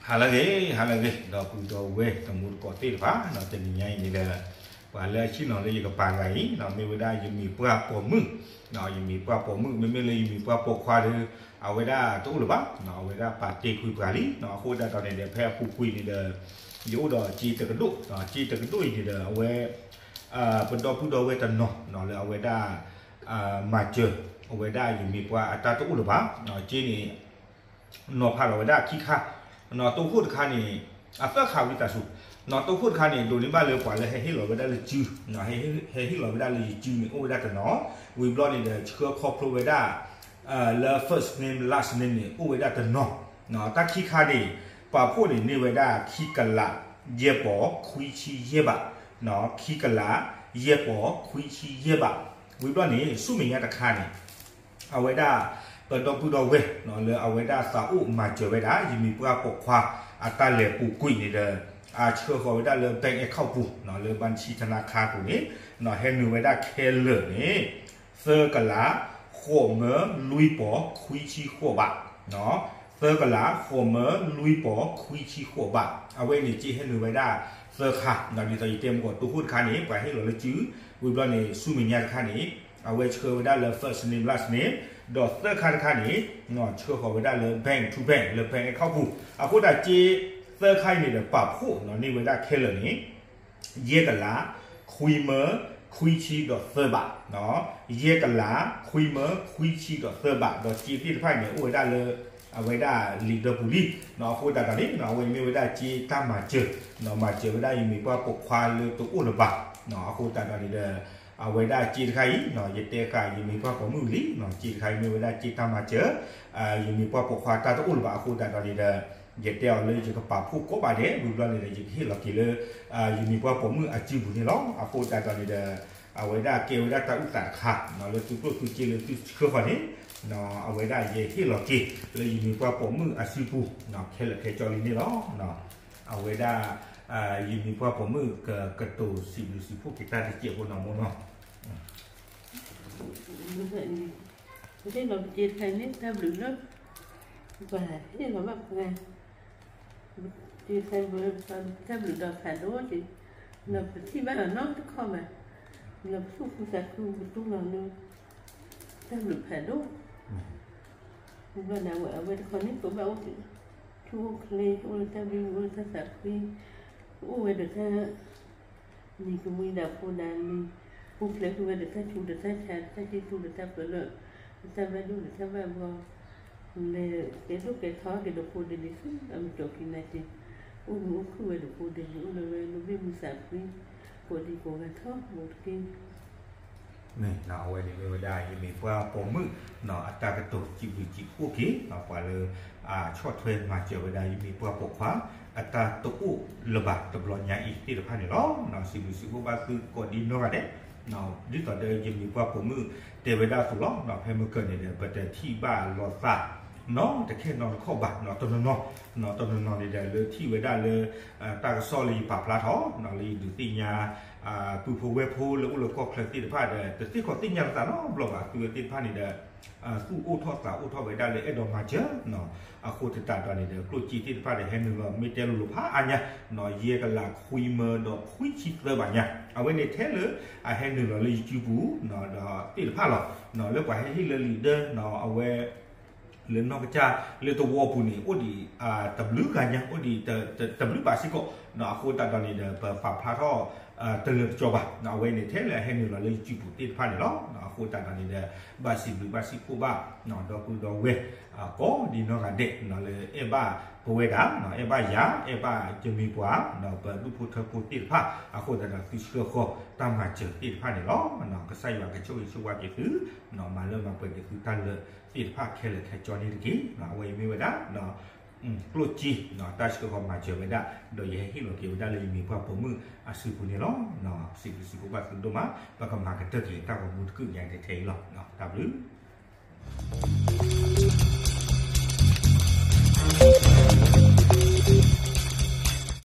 ဟါလၢအဂ့ၤ ဟါလၢအဂ့ၤ ဒီပုၢ်ဒီဝဲၢ်တံၤသကိးသ့ၣ်တဖၣ်, တနံၤညါအံၤန့ၣ်ဒီး ပှၤလၢအဆ့ၣ်နီၤလၢယကပၤတဂၤအံၤ မ့ၢ်ဝဲဒၣ်ယမံၤပှၢ်ပိာ်မုၣ်, ယမံၤပှၢ်ပိာ်မုၣ် မ့မ့ၢ်လၢယမံၤပှၢ်ပိာ်ခွါဒီး အဝဲဒၣ်တအိၣ်လၢၤဘၣ်, အဝဲဒၣ်ပာ်တ့ၢ်ကွံာ်ပှၤလံ, အဃိသတးဒီးန့ၣ်ဒီး ဖဲအပူၤကွံာ်န့ၣ်ဒီး ယအိၣ်ဒီးစ့တကဒိၣ်, စ့တကဒိၣ်အံၤန့ၣ်ဒီး အဝဲ ပဒီပုၢ်ဒီဝဲၢ်တနီၤ လၢအဝဲဒၣ် မၤစၢၤ အဝဲဒၣ်ယမံၤပှၢ်အတၢ်တအိၣ်လၢၤဘၣ်, စ့န့ၣ် နီၤဖးလီၤဝဲဒၣ်ခံခါ, တိခိၣ်တခါန့ၣ် အသၢခါဝံသးစူၤ, တိခိၣ်တခါန့ၣ် ဒိးန့ၢ်ဘၣ်လၢပှၤလၢဟဲဟ့ၣ်လီၤဝဲဒၣ်လၢစု, ဟဲဟ့ၣ်လီၤဝဲဒၣ်လၢယစုန့ၣ် အိၣ်ဝဲဒၣ်တနီၤ, ဝံၤဘျီန့ၣ်ဒီး ဆှၢခီဖျိဝဲဒၣ် လၢ first name last name န့ၣ် အိၣ်ဝဲဒၣ်တနီၤ, တၢ်ခံခါန့ၣ် ပာ်ဖှိၣ်န့ၣ်န့ၢ်ဝဲဒၣ်ခံကလး ယဲၢ်ပီၤ ခွံဆံယဲၢ်ဘး, ခံကလး ယဲၢ်ပီၤ ခွံဆံယဲၢ်ဘး, ဝံၤဘျီန့ၣ် ဆူမဲာ်ညါတခါန့ၣ် အဝဲဒၣ် ပဒီပုၢ်ဒီဝဲၢ် လၢအဝဲဒၣ်သးအိၣ်မၤစၢၤဝဲဒၣ် ယမံၤပှၢ်ပိာ်ခွါ အတၢ်လဲၤပူၤကွံာ်န့ၣ်ဒီး အဆှၢဃီၤဝဲဒၣ်လၢ bank account ပူၤ လၢ ဘၣ်ဆံထနါခါ ပူၤန့ၣ် ဟဲနုာ်ဝဲဒၣ်ခဲလၢာ်န့ၣ် သၢကလး ဃိးမၢ လွံၢ်ပီၤ ခွံဆံဃိးဘး, သၢကလး ဃိးမၢ လွံၢ်ပီၤ ခွံဆံဃိးဘး, အဝဲန့ၣ်စ့ဟဲနုာ်ဝဲဒၣ်သၢခါ, ဒ်သိးယတဲမ့ၢ်ကီး တိခိၣ်တခါန့ၣ် ပှၤဟ့ၣ်လီၤလၢစု, ဝံၤဘျီန့ၣ် ဆူမဲာ်ညါတခါန့ၣ် အဝဲဆှၢဝဲဒၣ်လၢ first name last name, ဒီးသၢခါတခါန့ၣ် ဆှၢဃီၤဝဲဒၣ်လၢ bank to bank လၢ bank account ပူၤ, အဃိသတးစ့ သၢခါအံၤန့ၣ်ဒီး ပာ်ဖှိၣ်န့ၢ်ဝဲဒၣ်ခဲလၢာ်န့ၣ် ယဲၢ်ကလး ခွံမၢ ခွံဆံဒီးသၢဘး, ယဲၢ်ကလး ခွံမၢ ခွံဆံဒီးသၢဘး, ဒီးစ့သ့ၣ်တဖၣ်န့ၣ် အိၣ်ဝဲဒၣ်လၢ အဝဲဒၣ်လံာ်ဒၢပူၤလံ, အဃိသတးဒီးန့ၣ် အဝဲမ့ၢ်ဝဲဒၣ်စ့တၢ်မၤစၢၤ, မၤစၢၤဝဲဒၣ်ယမံၤပှၢ်ပိာ်ခွါလၢတအိၣ်လၢၤဘၣ်, အဃိသတးဒီးန့ၣ်ဒီး အဝဲဒၣ်စ့တခါအံၤ ယတဲဃာ်ယမံၤပှၢ်ပိာ်မုၣ်လံ, စ့တခါအံၤမ့ၢ်ဝဲဒၣ်စ့တၢ်မၤစၢၤ ယမံၤပှၢ်ပိာ်ခွါတၢ်တအိၣ်လၢၤဘၣ်အဃိသတးဒီးန့ၣ်ဒီး ယတဲအီၤလၢယကပာ်ဖှိၣ်ကိးဘၣ်ဒဲး ဝံၤဘျီန့ၣ်ဒီး ယကဟ့ၣ်လီၤက့ၤလၢ ယမံၤပှၢ်ပိာ်မုၣ်အစုပူၤန့ၣ်လီၤ. အဃိသတးဒီးန့ၣ်ဒီး အဝဲဒၣ်ကဲဝဲဒၣ်တၢ်အုၣ်သးတခါ လၢသုးကျိၣ်သုးစ့လၢသုဆှၢဃီၤန့ၣ် အဝဲဒၣ်ယဟ့ၣ်လီၤက့ၤ လၢယမံၤပှၢ်ပိာ်မုၣ်အစုပူၤ ခဲလၢာ်ခဲဆ့လံန့ၣ်လီၤ. အဝဲဒၣ် ယမံၤပှၢ်ပိာ်မုၣ် ကတိၤစံးဘျုးစံးဖှိၣ်က့ၤတၢ်တစဲးဖိနီၤမိၢ်နီၤ ပဟ့ၣ်လီၤပစ့တခါန့ၣ် တၢ်ဘျုးလၢ ပှၤဟ့ၣ်လီၤဘၣ်ပှၤ စ့တခါ တၢ်ဘျုးဒီးဖးဒိၣ်က့ၤ လၢပထံၣ်ဘၣ်အီၤနီတခီဘၣ် လၢပသူၣ်ခုသးခုပတူၢ်လိာ်လၢ တၢ်ဘျုးဖးဒိၣ် ဘျီန့ၣ် အဝဲတခီန့ၣ် ပဘၣ်အိၣ် ထူအိၣ်ချ့ အိၣ်လၢတၢ်ဘျုး အိၣ်လၢတၢ်သးဖှံ အိၣ်ဝဲဒီးတၢ် နံၤကမှံဒၣ်ဖိဒၣ်လံၤ ပူၤဖျဲးကွံာ်ဝဲဒီးတၢ်ဆူးဒီးတၢ်ဆါ တၢ်စံၣ်သူဒီးတၢ်ပၢလၢ တၢ်ဘၣ်ဒိၣ်ဒီးတၢ်ဘၣ်ဘှီ လဲၤကဲဒိၣ်ကဲထီက့ၤဒီးဖိဒ်န့ၣ်ဆူအမုၢ်ကီၢ်ခံနာ်က့ၤ အိၣ်မုာ်အိၣ်ခုၣ်ဝဲဒီးဖိဒ်န့ၣ် အိၣ်လၢဝဲလိၣ်ဘ့ၣ်မုာ်သးဖှံ ကိးဒံကိးဂၤထီဘိတက့ၢ် အဝဲန့ၣ်မ့ၢ်ဝဲဒၣ် ယမံၤပှၢ်ပိာ်မုၣ် အတၢ်ကတိၤစံးဘျုးစံးဖှိၣ်က့ၤ ပှၤလၢ ဆီၣ်ထွဲမၤစၢၤဝဲဒၣ် ယမံၤပှၢ်ပိာ်ခွါ အတၢ်တအိၣ်လၢၤဘၣ်တဘျီညါအံၤသ့ၣ်တဖၣ်န့ၣ်လီၤ. စံးဘျုးစံးဖှိၣ်ဘၣ်သုကိးဒံနီၢ်ဂၤဒဲး ဒ်သိးဒီးယမံၤပှၢ်ပိာ်မုၣ်တဲဝဲဒၣ်အသိးလီၤ. ဖဲမုၢ်ကၢၢ်န့ၣ်ဒီး ပတထံၣ်ဘၣ်လိာ်သး နီတခဲနီတခီၣ်ဘၣ် တနီၤနီၤ တနီၤနီၤန့ၣ်ဒီး လၢထံၣ်ဝဲဒၣ်လၢ တၢ်ကစီၣ်လၢယပာ်ဖျါထီၣ် လၢယဒုးသ့ၣ်ညါ ပုၢ်ဖိဝဲၢ်ဖိလၢအိၣ်လၢကီၢ်ချၢသ့ၣ်တဖၣ်ဒီး တသ့ၣ်ခီၣ်သ့ၣ်ညါလီၤသးနီတဘျီဘၣ် သုဝဲသ့ၣ်တဖၣ်န့ၣ်ဒီး သူၣ်အိၣ်ထီၣ်သးအိၣ်ထီၣ်ဝဲဒၣ်လၢအဲၣ်ဒိးမၤစၢၤ အဃိသတးဒီးန့ၣ်ဒီး ကျိၣ်စ့သ့ၣ်တဖၣ်ဒီး ဟဲနုာ်လီၤမ့ၢ်တဲလိၤလိၤဖးအါညါ ယဲၢ်ကလးခွံမၢဒီးခွံဆံသၢဘးညါ အဝဲန့ၣ်ထဲလၢ အဟဲနုာ်လီၤလၢယစုပူၤ ဒီးသ့ၣ်တဖၣ်လီၤ လၢပှၤဟဲဟ့ၣ်လၢလံာ်ဒၢ အဝဲ လၢနီၢ်ကစၢ်လၢသဝီပူၤန့ၣ် အိၣ်ဒံး တဘျုးဂၤညါ အိၣ်ဒံး တဘျုးဘးစ့ၢ်ကီး အဃိသတးဒီးန့ၣ်ဒီး ပပာ်ဖျါထီၣ် တလၢာ်တကီဘၣ် အဝဲန့ၣ်ထဲလၢအဟဲနုာ်လီၤလၢယစုပူၤသ့ၣ်တဖၣ်န့ၣ်လီၤ. အဃိသတးဒီးန့ၣ်ဒီး ဘၣ်စံးဘျုးဘၣ်စံးဖှိၣ်ဘၣ် ဒီပုၢ်ဒီဝဲၢ် ကိးဒံနီၢ်ဂၤဒဲး လၢအဲၣ်ဘၣ်ပဝဲဒၣ် အဲၣ်ဘၣ်ယၤ အဲၣ်ဘၣ်ယမံၤပှၢ် ပဒူၣ်ဖိထၢဖိသ့ၣ်တဖၣ် အဃိသတးဒီးသုဆှၢဃီၤတၢ်မၤစၢၤသ့ၣ်တဖၣ်န့ၣ်လီၤ. ကစၢ်ယွၤကဆိၣ်ဂ့ၤဆိၣ်ဝါက့ၤသု မၤလၢမၤပှဲၤက့ၤသုတၢ်လၢာ်သ့ၣ်တဖၣ်ခဲလၢာ်ခဲဆ့န့ၣ်တက့ၢ်. အဝဲအံၤမ့ၢ်ဝဲဒၣ် ကျိၣ်စ့ တၢ်ဆှၢဃီၤမၤစၢၤဝဲဒၣ် ဒီးယဟဲဟ့ၣ်လီၤက့ၤဝဲဒၣ်လၢယမံၤပှၢ်ပိာ်မုၣ်အစုပူၤန့ၣ်လီၤ. စံးဘျုးစံးဖှိၣ်ဘၣ်သုဒိၣ်မး ပကမၤကတၢၢ်က့ၤတၢ်ဂီၤမူတကုၣ်ညါတထဲအံၤလီၤ. တၢ်ဘျုး